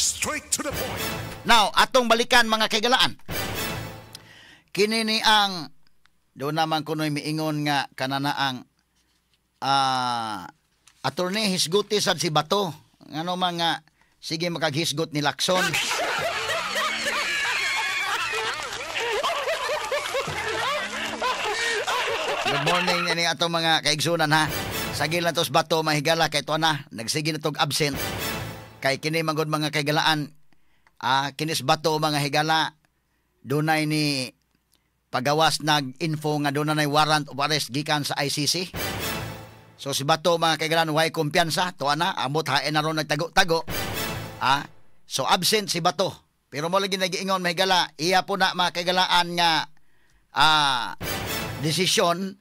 Straight to the point. Now, atong balikan mga kaigalaan. Kini ni ang doon naman kuno'y miingon nga kanana ang attorney hisguti sad si Bato. Ngano man nga sige makaghisgot ni Lacson. Good morning ini atong mga kaigsunan ha. Sagil na tos Bato mahigala kay tuwa na nagsige na tog absent. Kay kini manggod mga kaigalaan, kinis Bato mga higala dunay ni pagawas nag-info nga dunay warrant of arrest gikan sa ICC. So si Bato mga kaigalaan way kumpiyansa, tuwa na amot hain na ron nagtago-tago. So absent si Bato. Pero mo lagi nagiingon mahigala, iya po na mga kaigalaan nga desisyon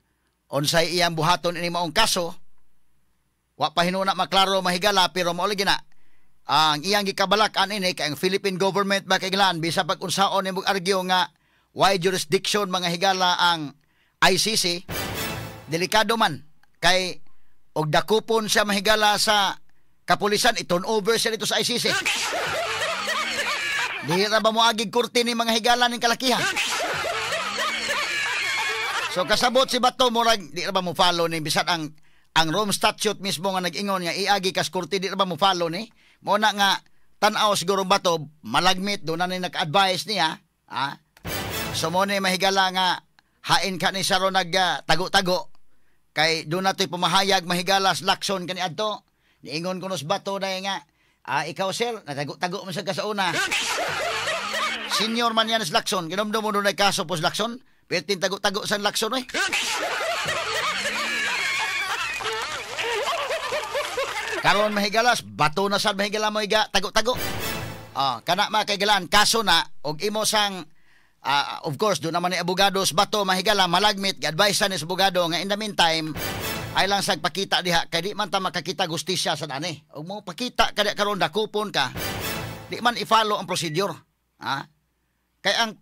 unsay iyang buhaton ini maong kaso. Wa pa hinuna maklaro mahigala, pero mo lagi na ang iyang gikabalak-an ini kay ang Philippine government mga kaigalaan bisa pag unsaon nimo argue nga why jurisdiction mga higala ang ICC, delikado man kay og dakupon siya mahigala sa kapulisan, i-turn over siya dito sa ICC. Di ra ba moagig korte ni mga higala ning kalakihan? So kasabot si Bato murag di ra ba mo follow ni bisan ang Rome Statute mismo nga nag-ingon nga iagi kas korte, di ra ba mo follow ni? Mo na nga tan-aw siguro Bato malagmit do na ni nag-advise niya, So mo ni mahigala nga hain ka ni saro nag tago-tago kay do na to'y pumahayag mahigala sa Lacson kani adto. Niingon kuno sa Bato dai nga ikaw sir natago-tago man sad ka sa una. Senior man yan sa Lacson, ginomdom mo dunay kaso po sa Lacson, pero tintago-tago sa Lacson oy. Karon mahigalas, Bato na sad mahigala mo iga tago-tago. Kana mga kaigalaan kaso na og imo sang of course do naman ni abogado sa Bato mahigala malagmit gi-advise ni sa abogado nga in the meantime ay lang sag pakita diha kay di man ta makakita gustisya sa ani. Og mo pakita ka karon dakupon ka, di man i-follow ang procedure. Kay ang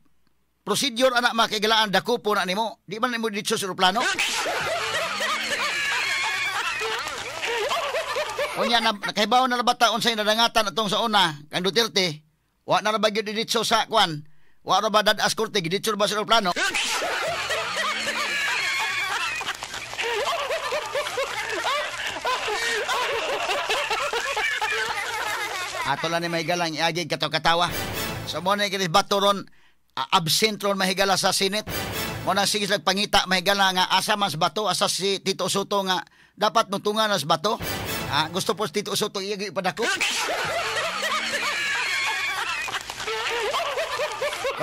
procedure anak mga kaigalaan dakupon na nimo, di man nimo ditso sa eroplano. Unya na nakahibaw na bata unsay nadangatan atong sa una kang Duterte, wa na ra ba gyud ditso sa kwan, wa ra ba dad-as korte giditso ba sa eroplano. Ato lang ni mahigalang iagig katawa-katawa. So mo na kinis Bato ron absent ron mahigala sa Senate. Mo na sige slag pangita mahigala nga asa man sa Bato, asa si Tito Sotto nga dapat nutungan na sa Bato. Gusto po si Tito Sotto iyagi ipadako.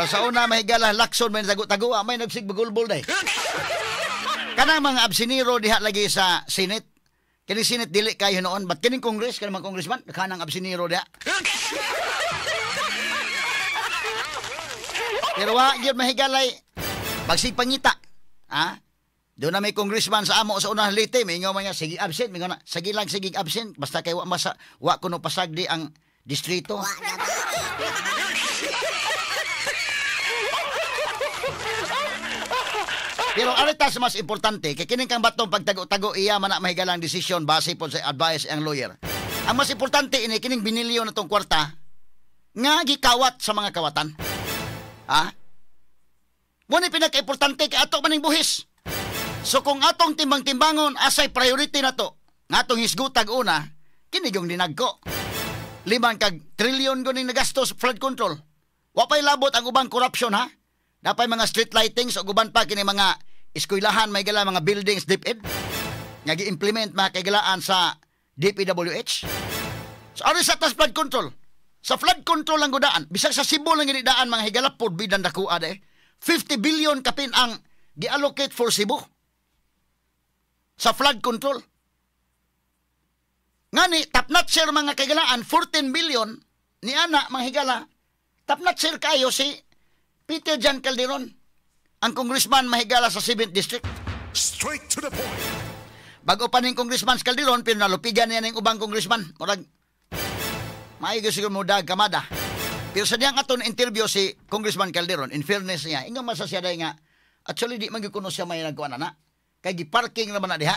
Sa una mahigala Lacson may tago-tago, may nagsigbagulbol day. Kanang mga absiniro diha lagi sa Senate. Kini Senate dili kayo noon, but kining Congress, kanang mga congressman, kanang absiniro diha. Pero wa gyud mahigalay magsigpangita. Doon na may congressman sa amo sa unang lite, may ingaw man niya, sige absent, may ingaw na, sige lang, sige absent, basta kay wa masa, wa kuno pasagdi ang distrito. Pero arita sa mas importante, kay kining kang Batong pagtago-tago iya man na mahigalang desisyon base po sa advice ang lawyer. Ang mas importante ini kining binilyon na tong kwarta nga gikawat sa mga kawatan. Mo ni pinaka-importante kay ato maning buhis. So kung atong timbang-timbangon asay priority na to, nga atong hisgutag una, kini yung dinagko. 5 kag trilyon ko ning nagastos flood control. Wa pay labot ang ubang corruption ha. Napay mga street lightings ug uban pa kini mga eskwelahan may gala mga buildings DepEd nga gi-implement mga kaigalaan sa DPWH. So ari sa tas flood control. Sa flood control ang gudaan, bisag sa Cebu lang gidaan mga higala pod bidan dakuha de. 50 billion kapin ang gi-allocate for Cebu sa flood control. Ngani top notcher mga kaigalaan 14 billion ni ana mga higala. Top notcher kayo si Peter John Calderon, ang congressman mahigala sa 7th District. Straight to the point. Bago pa ning congressman Calderon, pero nalupigan niya ning ubang congressman. Murag, maayo siguro mo dag kamada. Pero sa diyang aton interview si Congressman Calderon, in fairness niya, ingon man sa siya day nga, actually di man gyud kuno siya may nagkuan na. Kay giparking naman na diha.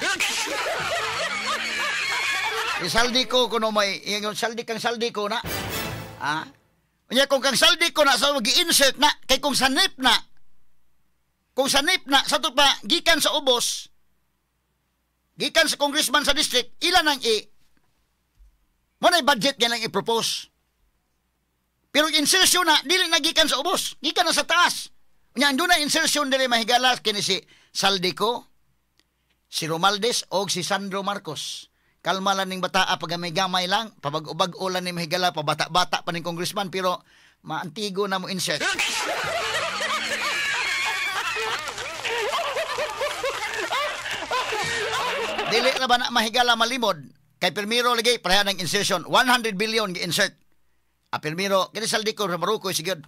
Isaldi ko kuno may, ingon saldi kang saldi ko na. Ha? Unya kung kang Zaldy Co na sa gi-insert na kay kung sanip na, kung sanip na sa to pa gikan sa ubos, gikan sa congressman sa district, ilan ang i mo na budget nga lang i-propose. Pero insertion na dili na gikan sa ubos, gikan na sa taas. Unya andun na insertion diri mahigala kini si Zaldy Co, si Romualdez og si Sandro Marcos. Kalma lang ning bataa pag may gamay lang, pabag-ubag-o lang ni mahigala, pabata-bata pa ning congressman, pero maantigo na mo insert. Dili na ba na mahigala malimod? Kay Pirmiro lagi, pareha ng insertion, 100 billion gi-insert. A Pirmiro, kini Zaldy Co, Marukoy sigud.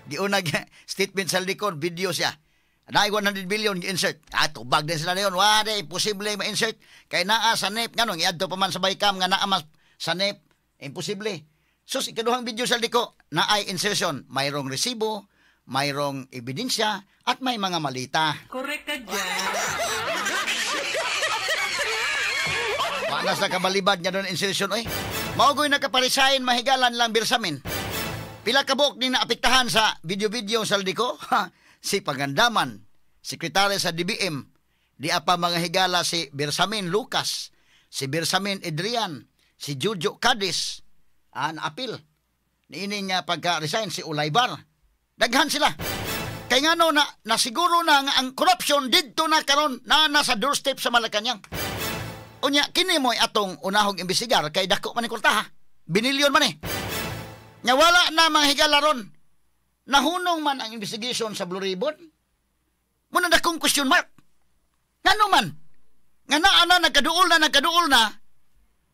Giunag statement Zaldy Co, video siya. Naay 100 billion gi-insert. Ah, tubag din sila na yun. Wala, imposible ma-insert. Kay naa sa NEP, nga nung iadto pa man sa Bicam, nga naa mas sa NEP, imposible. So, ikaduhang video sa Zaldy Co, naay insertion. Mayroong resibo, mayroong ebidensya, at may mga malita. Correct ka dyan. Wala sa kabalibad nga doon insertion, oy. Maugoy nakaparesign, mahigalan lang Bersamin. Pila kabuk ni naapektahan sa video-video sa Zaldy Co? Si Pangandaman, sekretary sa DBM, di apa mga higala si Bersamin Lucas, si Bersamin Adrian, si Jojo Cadiz, naapil. Niining pagka-resign si Olaybar. Daghan sila. Kay ngano na nasiguro na nga ang corruption didto na karon na nasa doorstep sa Malacañang. Unya kini mo'y atong unahong imbestigar kay dako man ni kwarta ha. Binilyon man eh. Nya wala na mga higala ron. Nahunong man ang investigation sa Blue Ribbon. Muna na kong question mark. Ngano man? Nga naa na, nagkaduol na, nagkaduol na.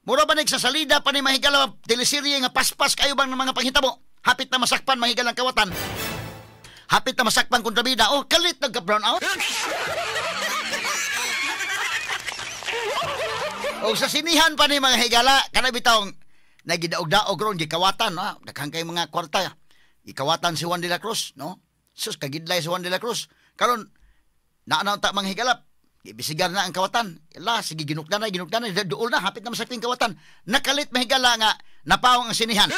Mura ba nagsasalida pa ni mahigala teleserye nga paspas kayo bang ng mga panghitabo? Hapit na masakpan mahigalang kawatan. Hapit na masakpan kontrabida. Oh, kalit nagka-brown out. O sa sinihan pa ni mga higala, kana bitawng nagidaog-daog ron, gikawatan, no? Daghang kay mga kwarta. Ikawatan si Juan de la Cruz, no? Sus, kagidlay si Juan de la Cruz. Karon, naanaw ta mga higalap, ibisigar na ang kawatan. Ila, sige, ginukda na, duol na, hapit na masakit kawatan. Nakalit mahigala nga, napawang ang sinihan.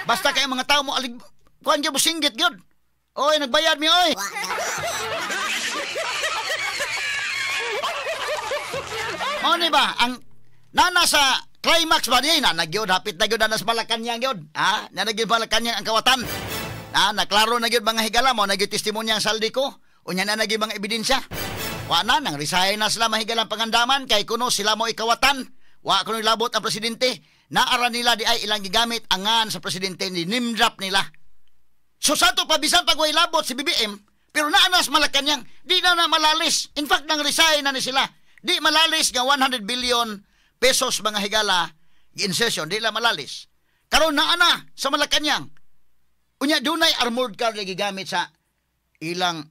Basta kayo mga tao mo, alig, kuhan dyan mo singgit, yun. Oy, nagbayad mi, oy. Mao ni ba, ang nana sa climax ba niya, na nagyod, hapit na gyud na sa Malacañang gyud. Ha? Na nagyod Malacañang ang kawatan. Na, naklaro na gyud mga higala mo, nagyod testimonya ang Zaldy Co. Unya na nagyod mga ebidensya. Wa na, nang resign na sila mahigalang Pangandaman, kay kuno sila mo ikawatan. Wa kuno labot ang presidente. Naara nila di ay ilang gigamit angan sa presidente, ni name drop nila. So sa ato pa, bisan pag way labot si BBM, pero naa na sa Malacañang, di na na malalis. In fact, nang resign na ni sila. Di malalis nga 100 billion pesos mga higala insertion, di la malalis. Karon naa na sa Malacañang. Unya dunay armored car na gigamit sa ilang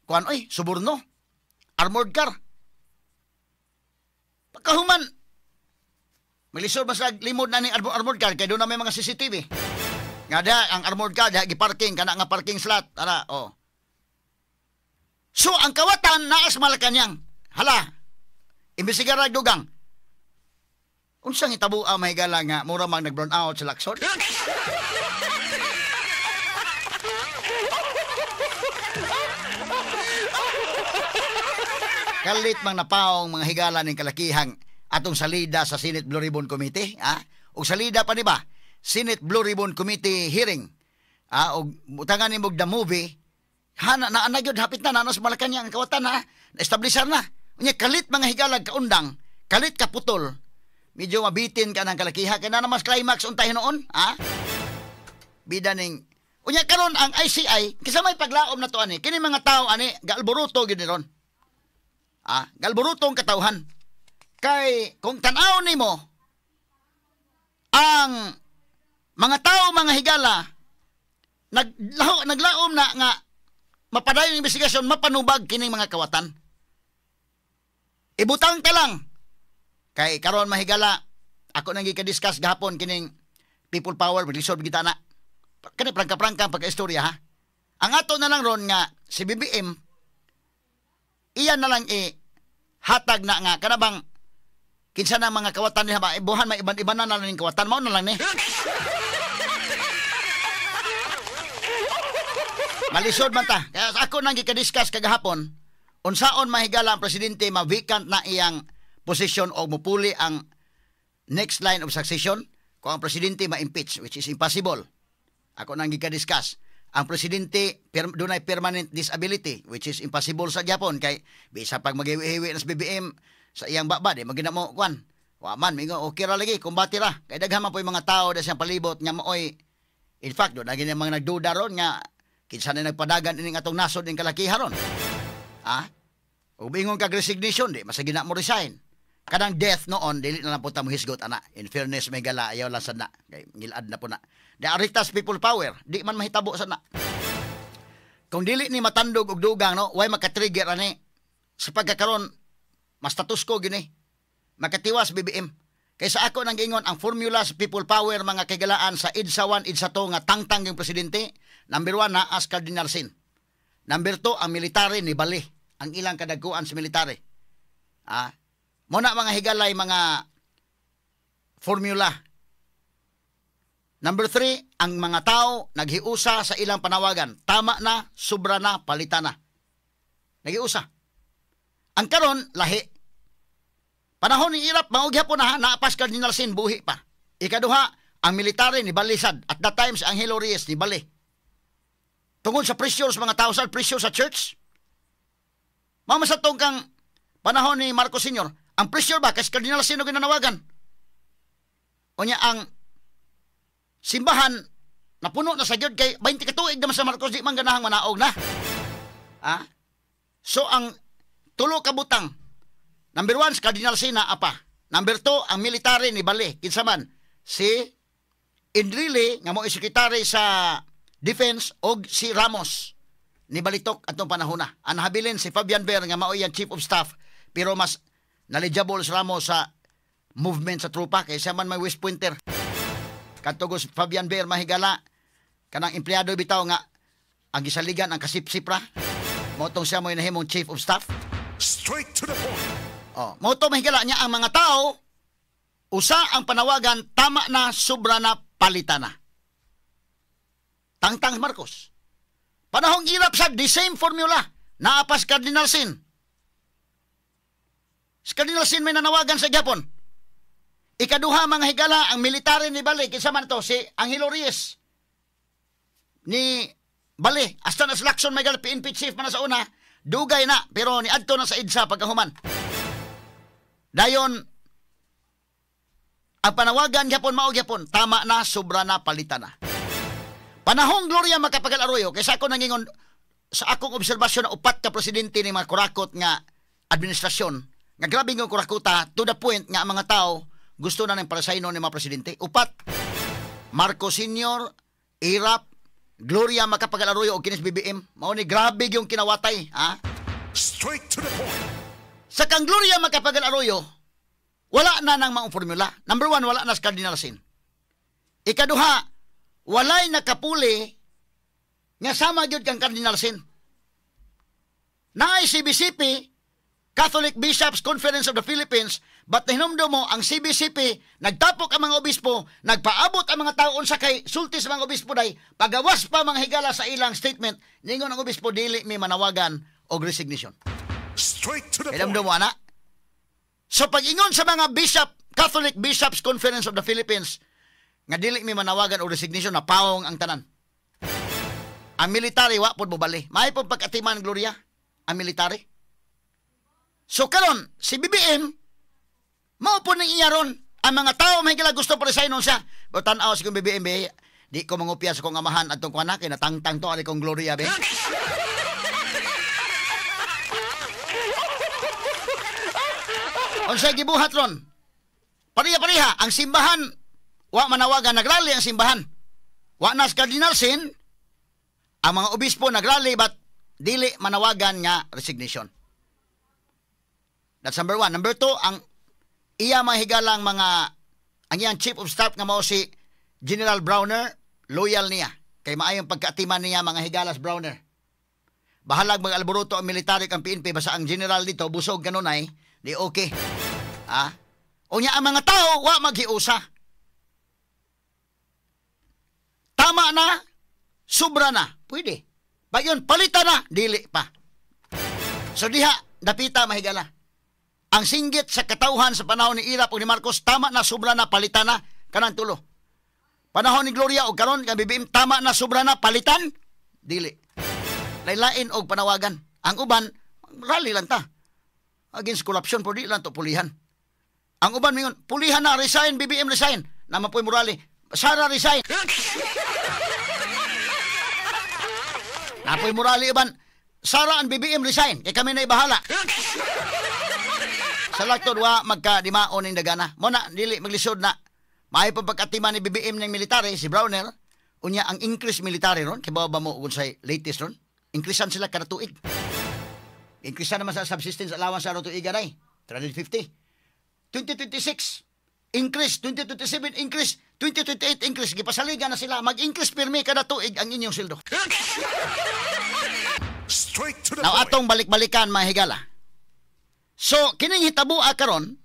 kuan oy, suborno. Armored car. Pagkahuman maglisod ba sa limod na ni armored car kay doon na may mga CCTV. Nga da ang armored car diha giparking kana nga parking slot ara oh. So ang kawatan naa sa Malacañang. Hala. Imbestigar ra dugang. Unsang hitabo ang mahigala nga mura mang nag-brown out sa Lacson? Kalit mang napaong mga higala ning kalakihang atong salida sa Senate Blue Ribbon Committee, ha? Og salida pa ni ba? Senate Blue Ribbon Committee hearing. Ah, og butangan nimo the movie. Hana na na gyud hapit na na sa Malacañang ang kawatan ha. Na-establisher na. Unya kalit mga higala kaundang, kalit kaputol. Medyo mabitin ka ng kalakiha kay na mas climax untay noon, ha? Bida ning unya karon ang ICI kisa may paglaom na to ani kini mga tao ani gaalboruto gyud ni ron. Ah, galboruto ang katawhan. Kay kung tan-aw nimo ang mga tao mga higala naglaom na nga mapadayon ang investigasyon, mapanubag kining mga kawatan. Ibutang ta lang. Kay karon mahigala, ako nang gika-discuss gahapon kining people power, maglisod kita na. Kani prangka-prangka ang pagka-istorya ha. Ang ato na lang ron nga si BBM iyan na lang hatag na nga kanabang Kinsa na mga kawatan niya ba? Ibuhan, may iban-iban na lang ning kawatan. Mao na lang ni. Malisod man ta. Kaya ako nang gikadiscuss kagahapon, unsaon mahigala ang presidente ma-vacant na iyang posisyon o mupuli ang next line of succession kung ang presidente ma-impeach, which is impossible. Ako nang gikadiscuss. Ang presidente dunay permanent disability, which is impossible sa gyapon kay bisa pag magihiwi na sa BBM sa iyang baba, di magina mo kwan. Wa man mingo okay ra lagi, kumbati ra. Kay daghan man po yung mga tao da siyang palibot nga maoy, in fact do naging mga nagduda ron nga kinsa na nagpadagan ining atong nasod ning kalakiha ron. Ha? Ug ingon kag resignation, di masagi na mo resign. Kanang death noon dili na lang po ta mo hisgot ana. In fairness may gala ayaw lang sad na kay ngilad na po na. The Aritas people power di man mahitabo sad na. Kung dili ni matandog og dugang no, way makatrigger ani sa pagkakaron mas status quo gini. Makatiwas BBM. Kaysa ako nang giingon ang formula sa people power mga kaigalaan sa EDSA 1, EDSA 2 nga tangtang yung presidente. Number 1 naas Cardinal Sin. Number 2 ang military ni Bali, ang ilang kadagkuan sa military. Ah, muna mga higalay mga formula. Number 3, ang mga tao naghiusa sa ilang panawagan. Tama na, sobra na, palitan na. Naghiusa. Ang karon lahi. Panahon ni Irap, mao gyapon na naapas Cardinal Sin buhi pa. Ikaduha, ang military ni Balisad. At that time si Angelo Reyes ni Bali. Tungod sa pressure sa mga tao sa pressure sa church. Mamasatong kang panahon ni Marcos Sr., ang pressure ba kay Cardinal Sin ginanawagan. O niya ang simbahan napuno na sa gyud kay 20 ka tuig naman sa Marcos di man ganahang manaog na. Ah? So ang tulo ka butang. Number 1, si Cardinal Sina apa. Number 2, ang military ni Bali. Kinsa man si Enrile nga mo sekretary sa Defense og si Ramos ni Balitok atong panahon na. Ang habilin si Fabian Ver nga mao iyang chief of staff pero mas knowledgeable si Ramos sa movement sa tropa kaysa man may West Pointer. Kadto si Fabian Ver mahigala kanang empleyado bitaw nga ang gisaligan ang kasipsip ra. Mao tong siya mo nahimong chief of staff. Straight to the point. Oh, mao to mahigala niya ang mga tao usa ang panawagan, tama na, sobra na, palitan na. Tangtang Marcos. Panahong Irap sa the same formula. Naapas Cardinal Sin. Si Cardinal Sin may nanawagan sa Japon. Ikaduha mga higala ang military ni Bali kinsa man to si Angelo Reyes ni Bali. Hasta na sa Lacson may gal PNP chief man na sa una. Dugay na pero niadto na sa EDSA pagkahuman. Dayon ang panawagan gyapon mao gyapon, tama na, sobra na, palitan na. Panahong Gloria Macapagal Arroyo, kaysa ako nangingon sa akong obserbasyon na upat ka presidente ni mga kurakot nga administrasyon, nga grabe nga kurakota to the point nga ang mga tao gusto na ng parasayno ni mga presidente. Upat, Marcos Sr., Erap, Gloria Macapagal Arroyo o kinis BBM. Mao ni grabe yung kinawatay, ha? Straight to the point. Sa kang Gloria Macapagal Arroyo, wala na nang maong formula. Number 1, wala na sa Cardinal Sin. Ikaduha, walay nakapuli nga sama gyud kang Cardinal Sin. Naay CBCP, Catholic Bishops Conference of the Philippines, but nahinumdum mo ang CBCP, nagtapok ang mga obispo, nagpaabot ang mga tao unsa kay sulti sa mga obispo day, pagawas pa mga higala sa ilang statement, ningon ang obispo dili mi manawagan og resignation. Straight to the point. Hinumdum mo ana. So pag-ingon sa mga bishop, Catholic Bishops Conference of the Philippines, nga dili mi manawagan og resignation, na paong ang tanan. Ang military wa pod mobali. May pod pagkatiman Gloria ang military. So karon si BBM mao po ning iya ron. Ang mga tao may gila gusto pa resign siya. Pero tan-aw si kong BBM be, di ko mangupya sa kong amahan atong kuana kay natangtang to ari kong Gloria be. Unsay gibuhat ron? Pareha-pareha ang simbahan wa manawagan, nagrally ang simbahan. Wa na sa Cardinal Sin, ang mga obispo nagrally but dili manawagan nga resignation. That's number 1. Number 2, ang iya mahigalang mga ang iyang chief of staff nga mao si General Browner, loyal niya. Kay maayong pagkaatiman niya mga higalas Browner. Bahalag mag-alboroto ang military ang PNP basta ang general dito busog kanunay, di okay. Ah? Unya ang mga tao wa maghiusa. Tama na, sobra na, pwede. Bayon palitan na, dili pa. So diha dapita mahigala. Ang singgit sa katawhan sa panahon ni Erap ug ni Marcos, tama na, sobra na, palitan na, kanang tulo. Panahon ni Gloria og karon kang BBM, tama na, sobra na, palitan, dili. Laylain og panawagan. Ang uban, rally lang ta. Against corruption, pero di lang to pulihan. Ang uban mingon, pulihan na, resign, BBM resign. Naman po'y morale. Sara resign. Napoy morale uban. Sara ang BBM resign. Kay kami na ibahala. Sa laktod wa magkadimaon ning dagana. Mo na dili maglisod na. Maayo pa pagkatima ni BBM ng military si Browner. Unya ang increase military ron, kay ba mo kung say latest ron? Increasean sila kada tuig. Increasean naman sa subsistence allowance sa tuig aray, 350. 2026 increase, 2027 increase, 2028 increase. Gipasaligan na sila, mag-increase pirmi kada tuig ang inyong sildo. Straight to the Now point. Atong balik-balikan mga higala. So kining hitabua karon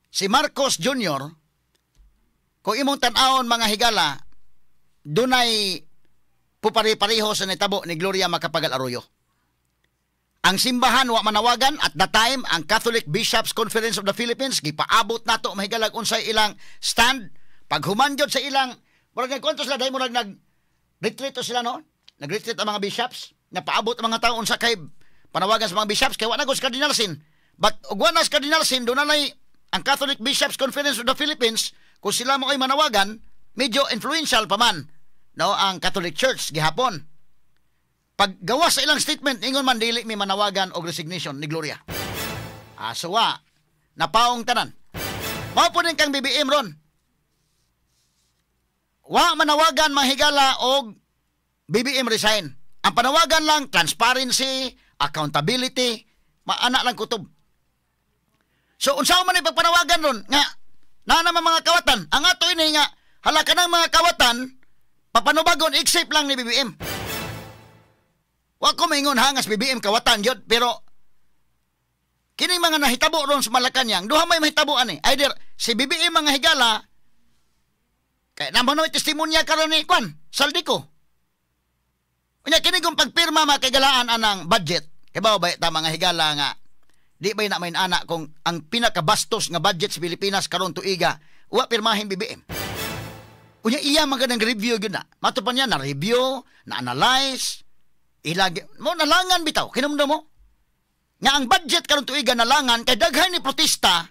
si Marcos Jr. kung imong tan-awon mga higala, dunay pupari-pareho sa nitabo ni Gloria Macapagal Arroyo. Ang simbahan wa manawagan at that time ang Catholic Bishops Conference of the Philippines gipaabot nato mahigalag unsay ilang stand paghuman gyud sa ilang murag nagkwento sila dahil murag nag-retreat sila no, nag-retreat ang mga bishops, napaabot ang mga tao unsa kay panawagan sa mga bishops kay wa na gud si Cardinal Sin. But og wa na si Cardinal Sin, doon na ang Catholic Bishops Conference of the Philippines, kung sila mo ay manawagan, medyo influential pa man no ang Catholic Church gihapon. Paggawa sa ilang statement, ingon man dili mi manawagan og resignation ni Gloria. So wa napaong tanan. Mao po din kang BBM ron. Wa manawagan mahigala og BBM resign. Ang panawagan lang transparency, accountability, maana lang kutob. So unsa man ipagpanawagan ron nga naa naman mga kawatan, ang ato ini nga hala ka ng mga kawatan papanubagon except lang ni BBM. Wa ko maingon hangas BBM kawatan gyud, pero kining mga nahitabo ron sa Malacañang, duha may mahitabo ani. Either si BBM mga higala kay naman no testimonya karon ni Kwan Zaldy Co. Unya kini kung pagpirma mga kaigalaan anang budget, kay ba ta mga higala nga di bay na may ana kung ang pinakabastos nga budget sa Pilipinas karon tuiga wa pirmahin BBM. Unya iya man kanang review gyud na. Mato pa niya na review, na analyze, ilag mo nalangan bitaw kinumdum mo nga ang budget karon tuiga nalangan kay daghan ni protesta,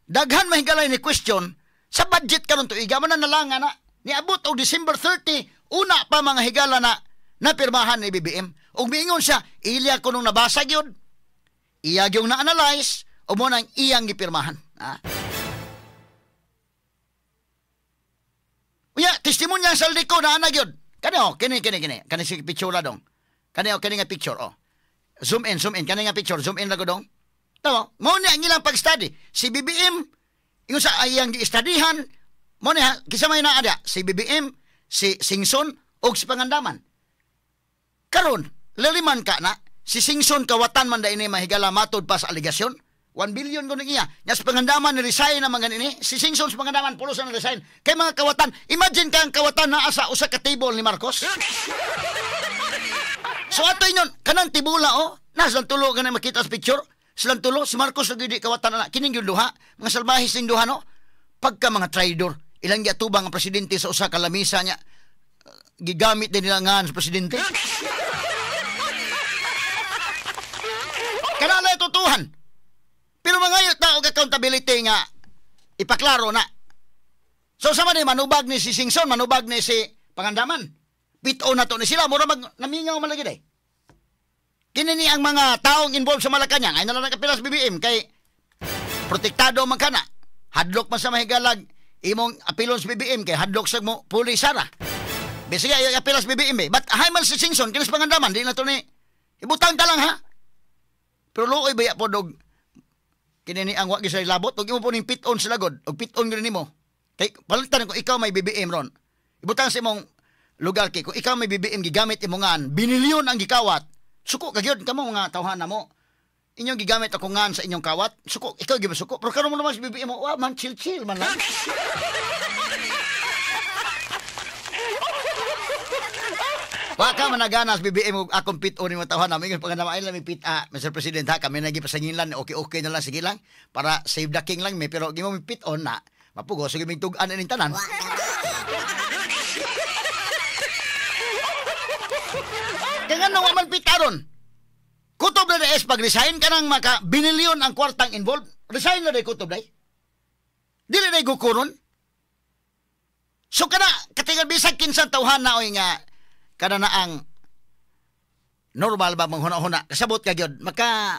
daghan mahigalay ni question sa budget karon tuiga man nalangan na niabot og December 30 una pa mga higala na napirmahan ni BBM. Ug miingon siya ilya ko nung nabasa gyud, iya gyung na-analyze o mo nang iyang gipirmahan. Unya testimonya sa Zaldy Co na ana gyud. Kani oh, kini kini kini kani si picture dong. Kani oh, kani nga picture oh. Zoom in kani nga picture, zoom in ra dong. Tawo, mo ni ang ilang pag-study. Si BBM ingon sa iyang gi-studyhan, mo ni kinsa may naa dia? Si BBM, si Singson ug si Pangandaman. Karon, liliman ka na si Singson kawatan man dai ni mahigala matud pa sa aligasyon. 1 billion ko iya. Nya sa Pangandaman ni resign na mga nini. Si Singson sa Pangandaman pulos na resign. Kay mga kawatan, imagine ka ang kawatan naa sa usa ka table ni Marcos. So ato ingon kanang tibula oh, nasa tulo ka na makita sa picture. Silang tulo si Marcos lagi di kawatan na kining gyud duha, mga salbahe sing duha no. Pagka mga traidor, ilang giatubang ang presidente sa usa ka lamisa niya, gigamit din nila ngan sa presidente. Kanala tutuhan. Pero mga ta og accountability nga ipaklaro na. So sama ni manubag ni si Singson, manubag ni si Pangandaman. Pito na to ni sila, mura mag namingaw man lagi day. Kini ni ang mga taong involved sa Malacañang ay nalang nakapilas BBM kay protektado man kana. Hadlok man sa mahigalag imong apilon sa BBM kay hadlok sa mo puli sara. Bisaya ay apilas BBM eh. But hay man si Singson kini sa Pangandaman di na to ni ibutang ta lang ha. Pero luoy baya po dog kini ni ang wa gyud sa labot ug imo po ning pit-on sila god ug pit-on gyud nimo. Kay palitan ko ikaw may BBM ron. Ibutang sa imong lugar kay kung ikaw may BBM gigamit imong ngan binilyon ang gikawat. Suko ka gyud kamo mga tawhana mo. Inyong gigamit ako ngan sa inyong kawat. Suko, ikaw gyud suko. Pero karon mo naman si BBM mo, wa man, chill chill man lang. Wa ka managana sa BBM og akong pit-o ni mga tawhan. Namin pag namain lang pit a, Mr. President ha, kami nagipasangilan, okay okay na lang, sige lang, para save the king lang mi, pero gimo mi pit-on na, mapugo, sige ming tug-an ining tanan. Kaya nga nung man pit aron, kutob na es, pag-resign ka nang maka binilyon ang kwartang involved, resign na day kutob day. Dili na gukuron. So kana, katingal bisag kinsang tawhan na oy nga, kada na ang normal ba manghuna-huna, kasabot ka gyud, maka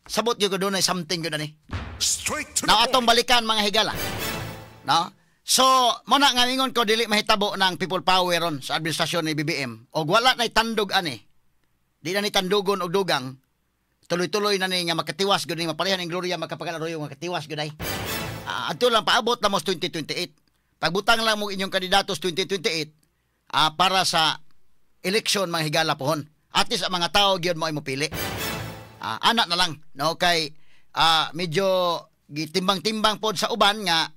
sabot gyud dunay something gyud ani. Straight to the Now atong point. Balikan mga higala. No? So mo na nga ingon ko dili mahitabo ng people power ron sa administrasyon ni BBM. Og wala nay tandog ani. Di na ni tandugon og dugang. Tuloy-tuloy na ni nga makatiwas gyud ni maparehan ning gloria makapagal-aroyo makatiwas gyud ay. Adto lang paabot na mo sa 2028. Pagbutang lang mo inyong kandidato sa 2028 para sa eleksyon mga higala pohon. At least ang mga tao gyud mo ay mopili. Ana na lang no kay medyo gitimbang-timbang pod sa uban nga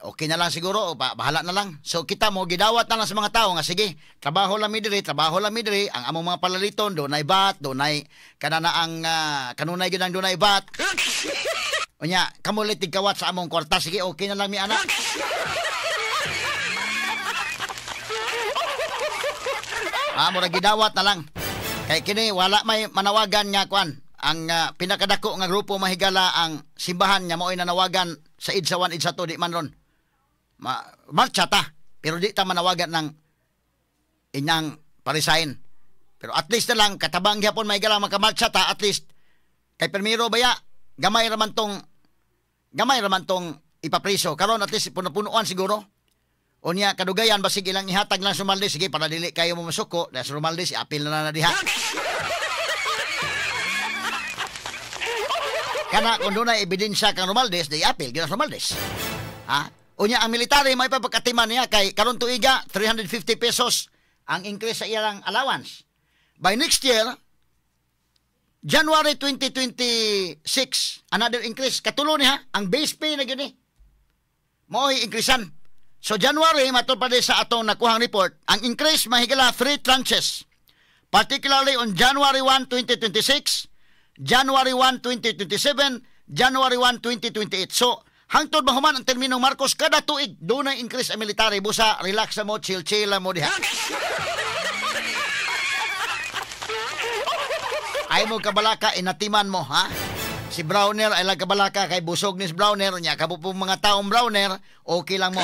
okay na lang siguro, bahala na lang. So kita mo gidawat na lang sa mga tao nga sige, trabaho lang mi diri, trabaho lang mi diri, ang among mga palaliton dunay bat, dunay kanana ang kanunay gyud ang dunay bat. Unya, kamo lang tigkawat sa among kwarta, sige okay na lang mi ana. Mura gidawat na lang. Kay kini wala may manawagan nga kuan. Ang pinakadako nga grupo mahigala ang simbahan nga mao'y nanawagan sa EDSA 1, EDSA 2 di man ron. Marcha ta, pero di ta manawagan ng inyang parisain. Pero at least na lang katabang gyapon mahigala makamarcha ta, at least kay permiro baya gamay ra man tong ipapriso. Karon at least puno-punuan siguro. Unya kadugayan basig ilang ihatag lang Romualdez, sige para dili kayo mo masuko, dahil Romualdez apil na na diha. Kana kung dunay ebidensya kang Romualdez, di apil gyud Romualdez. Ha? Unya ang military may pagkatiman niya kay karon tuiga 350 pesos ang increase sa iyang allowance. By next year, January 2026, another increase katulo niya ang base pay na gyud ni. Mao'y increasean. So January, matod pa sa atong nakuhang report, ang increase mahigala 3 tranches. Particularly on January 1, 2026, January 1, 2027, January 1, 2028. So, hangtod mahuman ang terminong Marcos, kada tuig, dunay increase ang military. Busa, relax na mo, chill-chill na mo diha. Ay mo kabalaka, inatiman mo, ha? Si Browner ay lang kabalaka, kay busog ni si Browner, niya, kabupong mga taong Browner, okay lang mo.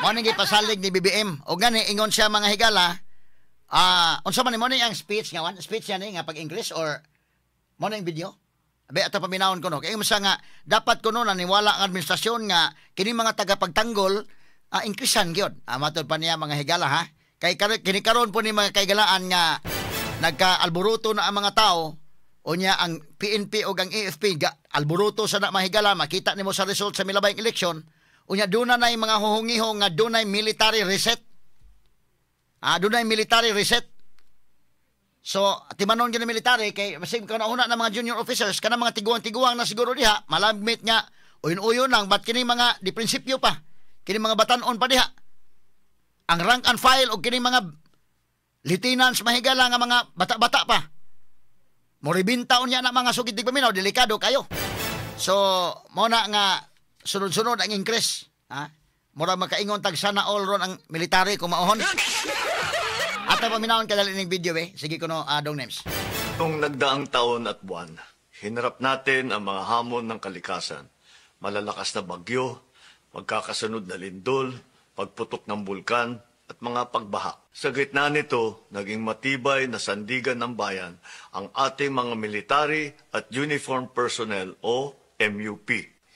Mo ning gipasalig ni BBM. O gani ingon siya mga higala, unsa man ni mo ni ang speech nga wan? Speech niya ni nga pag-English or mo ning video? Abi ato paminawon ko no. Kay ingon siya nga dapat kuno naniwala ang administrasyon nga kini mga tagapagtanggol increasean gyud. Matod pa niya mga higala ha. Kay kini karon po ni mga kaigalaan nga nagka-alboruto na ang mga tao. Unya ang PNP o ang AFP alboruto sa na mahigala, makita nimo sa result sa milabayng eleksyon. Unya doon na mga huhungihong nga dunay military reset. Dunay military reset. So, timanon gyud ang military kay masig kana una na mga junior officers kana mga tiguang-tiguang na siguro diha, malamit nga uyon-uyon lang bat kini mga di prinsipyo pa. Kini mga batan-on pa diha. Ang rank and file og kini mga lieutenants mahigala nga mga bata-bata pa. Moribinta unya na mga sugid di paminaw, delikado kayo. So, mo na nga sunod-sunod ang increase. Ha? Mura makaingon tag sana all ron ang military kung maohon. At paminawon kadali ning video eh. Sige kuno dong names. Itong nagdaang taon at buwan, hinarap natin ang mga hamon ng kalikasan. Malalakas na bagyo, magkakasunod na lindol, pagputok ng bulkan, at mga pagbaha. Sa gitna nito, naging matibay na sandigan ng bayan ang ating mga military at uniform personnel o MUP.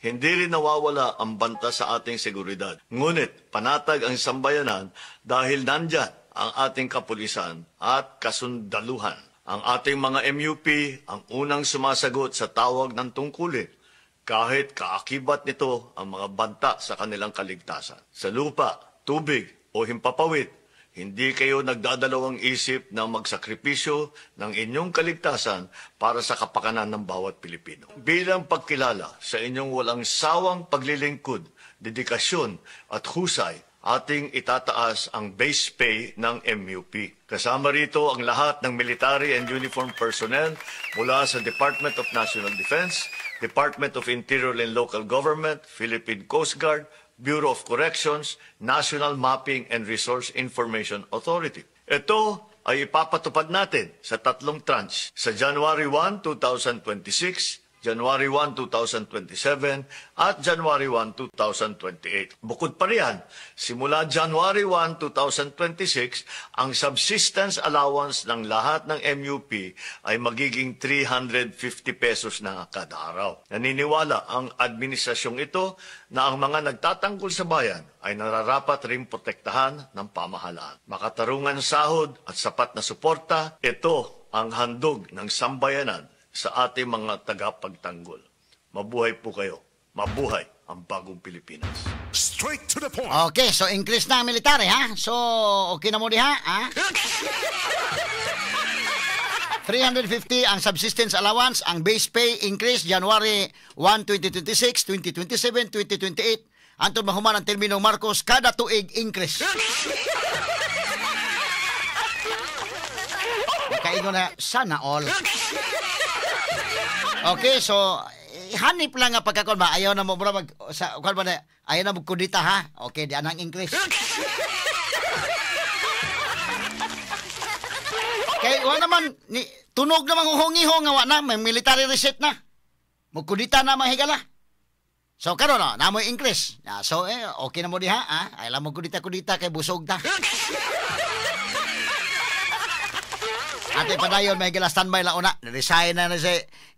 Hindi rin nawawala ang banta sa ating seguridad. Ngunit panatag ang sambayanan dahil nandyan ang ating kapulisan at kasundaluhan. Ang ating mga MUP ang unang sumasagot sa tawag ng tungkulin kahit kaakibat nito ang mga banta sa kanilang kaligtasan. Sa lupa, tubig o himpapawid, Hindi kayo nagdadalawang isip na magsakripisyo ng inyong kaligtasan para sa kapakanan ng bawat Pilipino. Bilang pagkilala sa inyong walang sawang paglilingkod, dedikasyon at husay, ating itataas ang base pay ng MUP. Kasama rito ang lahat ng military and uniform personnel mula sa Department of National Defense, Department of Interior and Local Government, Philippine Coast Guard, Bureau of Corrections, National Mapping and Resource Information Authority. Ito ay ipapatupad natin sa tatlong tranche sa January 1, 2026, January 1, 2027 at January 1, 2028. Bukod pa riyan, simula January 1, 2026, ang subsistence allowance ng lahat ng MUP ay magiging 350 pesos na kada araw. Naniniwala ang administrasyong ito na ang mga nagtatanggol sa bayan ay nararapat ring protektahan ng pamahalaan. Makatarungan sahod at sapat na suporta, ito ang handog ng sambayanan sa ating mga tagapagtanggol. Mabuhay po kayo. Mabuhay ang bagong Pilipinas. Straight to the point. Okay, so increase na ang military, ha? So, okay na mo diha, ha? 350 ang subsistence allowance, ang base pay increase January 1, 2026, 2027, 2028. Anton mahuman ang termino Marcos, kada tuig increase. Nakaingon na, sana all. Okay, so hanip lang nga pagkakon ba ayaw na mo bro mag sa kuan ba na ayaw na mo kudita, ha. Okay, di anang increase. Kay wa naman ni tunog naman uhong-ihong nga wa na may military reset na. Mugkudita na mga higala. So karon no, namoy increase. So okay na mo diha, ha. Ay lang mo kudita-kudita kay busog ta. Ate padayon may gila standby la una. Resign na na si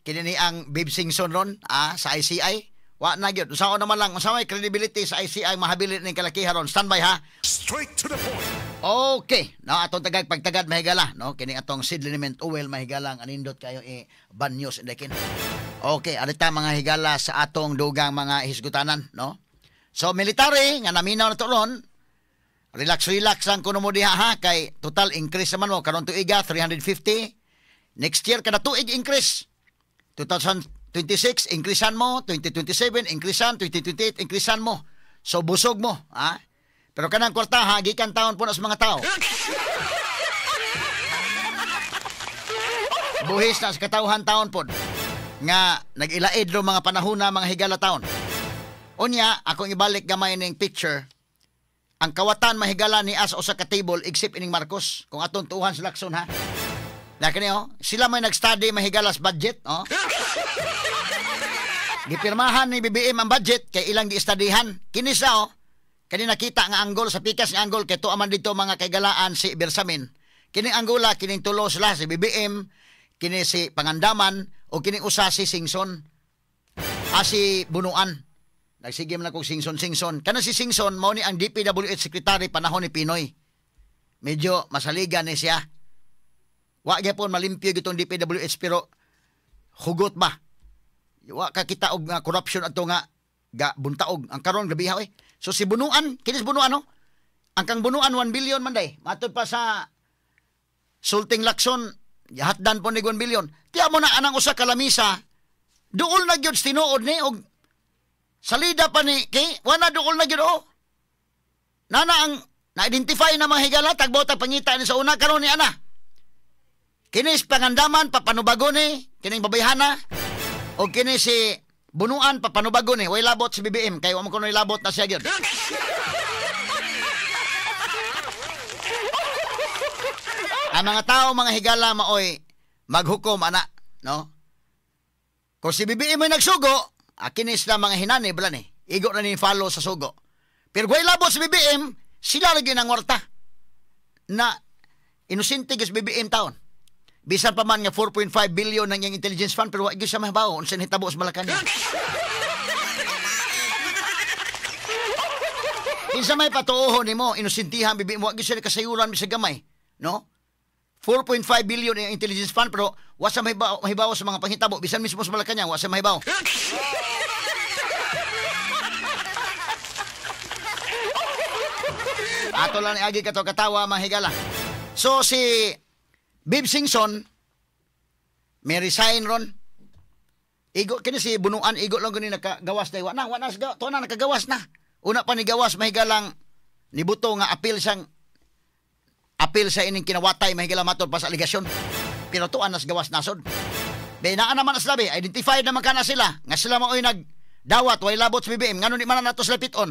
kini ang Bib Singson ron, sa ICI. Wa na gyud. Usaon naman lang, unsa may credibility sa ICI mahabilin ning kalakiha ron. Standby, ha. Straight to the point. Okay, no atong tagag pagtagad mahigala, no kini atong seed liniment oil mahigala ang anindot kayo i banyos indekin. Okay, arita mga higala sa atong dugang mga hisgutanan, no. So military nga naminaw na to ron. Relax relax lang kuno mo diha, ha, kay total increase naman mo karon tuiga 350. Next year kada tuig increase. 2026 increasean mo, 2027 increasean, 2028 increasean mo. So busog mo, ha? Pero kanang kwarta, ha, gikan taon po na sa mga tao. Buhis na sa katawhan taon po. Nga nag-ilaid ro mga panahon na mga higala taon. Unya, akong ibalik gamay ning picture. Ang kawatan mahigala ni as usa ka table except ining Marcos. Kung atong tuuhan sa Lacson, ha. Laki niyo, sila may nag-study mahigala sa budget, oh. Gipirmahan ni BBM ang budget kay ilang gi-studyhan. Kini sa, oh. Kani nakita nga anggol sa pikas nga anggol kay tuwa man dito mga kaigalaan si Bersamin. Kini anggola kining tulo sila si BBM, kini si Pangandaman o kini usa si Singson. Si Bunuan. Nagsige man akong Singson Singson. Kana si Singson mao ni ang DPWH secretary panahon ni Pinoy. Medyo masaligan ni siya. Wa gyapon malimpyo gitong DPWH pero hugot ba? Wa ka kita og nga corruption ato nga ga buntaog ang karon grabe ha, eh. So si Bunuan, kinis Bunuan, no? Ang kang Bunuan 1 billion man day. Matud pa sa Sulting Lacson, hatdan po ni 1 billion. Tiya mo na anang usa ka lamisa. Duol na gyud tinuod ni og salida pa ni kay wala duol na gyud, oh. Nana ang na-identify na mga higala tagbota pangita ni sa una karon ni ana. Kinis Pangandaman papanubago ni kining babayhana o kini si Bunuan papanubago ni way labot si BBM kay wa man kuno labot na siya gyud. Ang mga tao mga higala maoy maghukom ana, no? Kung si BBM ay nagsugo, kini sila mga hinani bala ni. Igo na ni follow sa sugo. Pero way labot si BBM, sila lagi nang warta na inosente gyud si BBM taon. Bisan pa man nga 4.5 billion ang iyang intelligence fund pero wa gyud siya mahibaw unsa nahitabo sa Malacañang. Kinsa may patuohon nimo inosentihan BBM, wa gyud siya kasayuran bisag gamay, no? 4.5 billion ang intelligence fund pero wa siya mahibaw sa mga panghitabo bisan mismo sa Malacañang wa siya mahibaw. Ato lang ni agi kato katawa, mga higala. So si Bib Singson may resign ron. Igo kini si Bunuan, igo lang gani nakagawas dai, wa na to na nakagawas na. Una pa ni gawas, mahigalang nibuto nga apil siyang apil sa ining kinawatay, mahigala, matod pa sa aligasyon. Pero to anas gawas nasod. Be naa naman na sila be, identified naman kana sila nga sila maoy nagdawat way labot sa BBM, ngano di man na nato sila piton?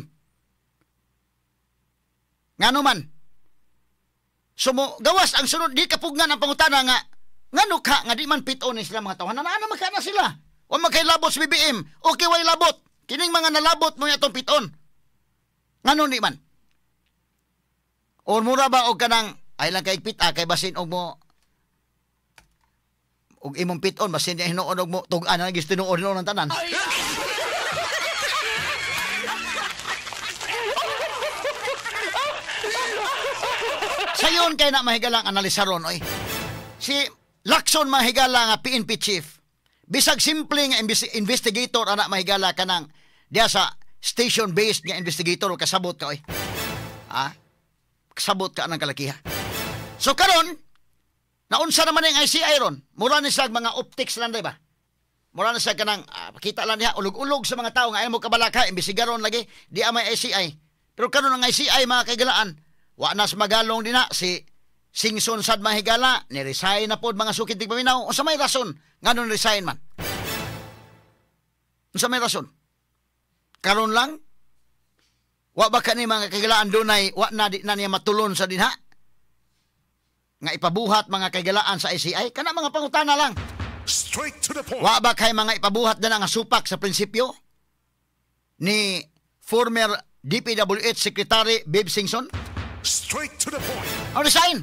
Ngano man? Sumo gawas ang sunod di kapugnan ang pangutana nga ngano ka nga di man piton ni sila mga tawhan na naa naman kana sila. Wa man kay labot sa BBM. Okay, way labot. Kining mga nalabot mo atong piton. Ngano di man? Or mura ba og kanang ay lang kay pita kay basin og mo og imong piton basin niya hinuon og mo tug-an na gusto tinuod ng tanan. Sayon kay na mahigalang analisaron oy. Si Lacson mahigala nga PNP chief. Bisag simple nga investigator ana mahigala kanang diya sa station based nga investigator kasabot ka oy. Ha? Kasabot ka anang kalakiha. So karon naunsa naman ang ICI ron. Mura ni siya mga optics lang di ba? Mura na siya kanang pakita lang niya ulog-ulog sa mga tao nga ayaw mo kabalaka imbestigaron lagi di amay ICI. Pero karon ang ICI mga kaigalaan, wa na sa magalong din na si Singson sad mahigala, ni-resign na pod mga sukid tigpaminaw. Unsa may rason nganong resign man? Unsa may rason? Karon lang wa ba kani mga kaigalaan dunay wa na di na niya matulon sa dinha? Nga ipabuhat mga kaigalaan sa ICI kana mga pangutana lang. Straight to the point. Wa ba kay mga ipabuhat na nga supak sa prinsipyo ni former DPWH Secretary Bib Singson? Straight to the point. Ang resign.